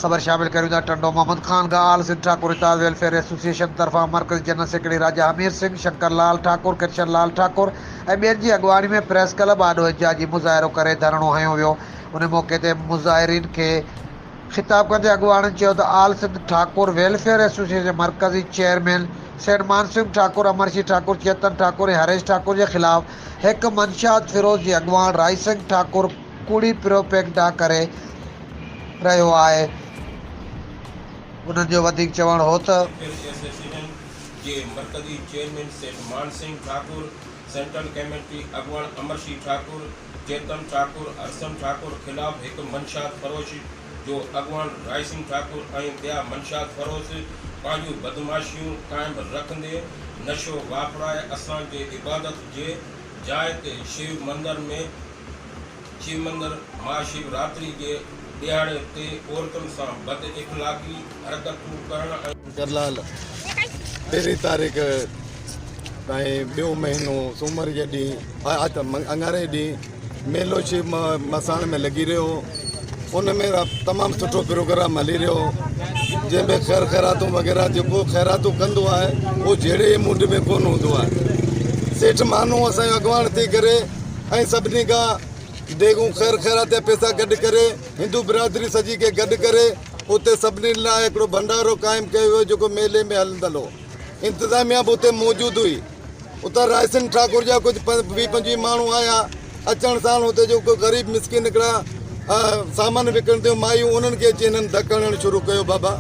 خبر شامل ڪريون ٿا ٽنڊو محمد خان کان آل سنڌ ٺاڪر اتحاد ويلفيئر ايسوسيئيشن طرفان مرڪزي جنرل سيڪريٽري راجا همير سنگهه، شنڪر لال ٺاڪر، ڪرشن لال ٺاڪر ۽ ٻين جي اڳواڻي ۾ پريس ڪلب آڏو احتجاجي مظاهرو ڪري ڌرڻو هنيو ويو ان موقعي تي مظاهرين کي خطاب ڪندي اڳواڻن چيو ته آل سنڌ ٺاڪر ويلفيئر ايسوسيئيشن جي مرڪزي چيئرمين سيٺ مان سنگهه ٺاڪر، امرشي ٺاڪر، چيتن ٺاڪر ۽ هريش ٺاڪر جي خلاف هڪ منشيات فروش جي اڳواڻ رائي سنگهه ٺاڪر ڪوڙي پروپيگنڊا ڪري رهيو آهي. انهن جو وڌيڪ چوڻ هو ته. ويلفيئر ايسوسيئيشن جي مرڪزي chairman Seth Man Singh Thakur, central committee اڳواڻ امرشي ٺاڪر، چيتن ٺاڪر، هرسن ٺاڪر خلاف هڪ منشيات فروش جو اڳواڻ رائي سنگهه ٺاڪر ۽ ٻيا منشيات فروش پنهنجون بدمعاشيون قائم رکندي نشو واپرائي اسان جي عبادت جي جاء تي شو مندر ۾ شو مندر مها شو راتري جي ڏهاڙي تي عورتن سان بد اخلاقي حرڪتون ڪرڻ ۽. شنڪر لال پهرين تاريخ تائين ٻيو مهينو سومر جي ڏينهن اڱاري ڏينهن ميلو شو مساڻ ۾ لڳي رهيو هو ان ۾ تمام سٺو پروگرام هلي رهيو هو جنهن ۾ خير خيراتون وغيره جيڪو خيراتون ڪندو آهي اهو جهيڙي جي موڊ ۾ ڪونه هوندو آهي سيٺ مانو اسان جو اڳواڻ ٿي ڪري ۽ سڀني کان ديڳون خير خيرات جا پئسا گڏ ڪري هندو برادري سڄي کي گڏ ڪري اتي سڀني لاء هڪڙو ڀنڊارو قائم ڪيو ويو جيڪو ميلي ۾ هلندل هو انتظاميا به اتي موجود هئي اتان رائسن ٺاڪر جا ڪجهه 20 25 ماڻهو آيا اچڻ ساڻ اتي جو ڪو غريب مسڪين هڪڙا سامان وڪڻنديون مايون انهن کي اچي هنن ڌڪ هڻڻ شروع ڪيو بابا.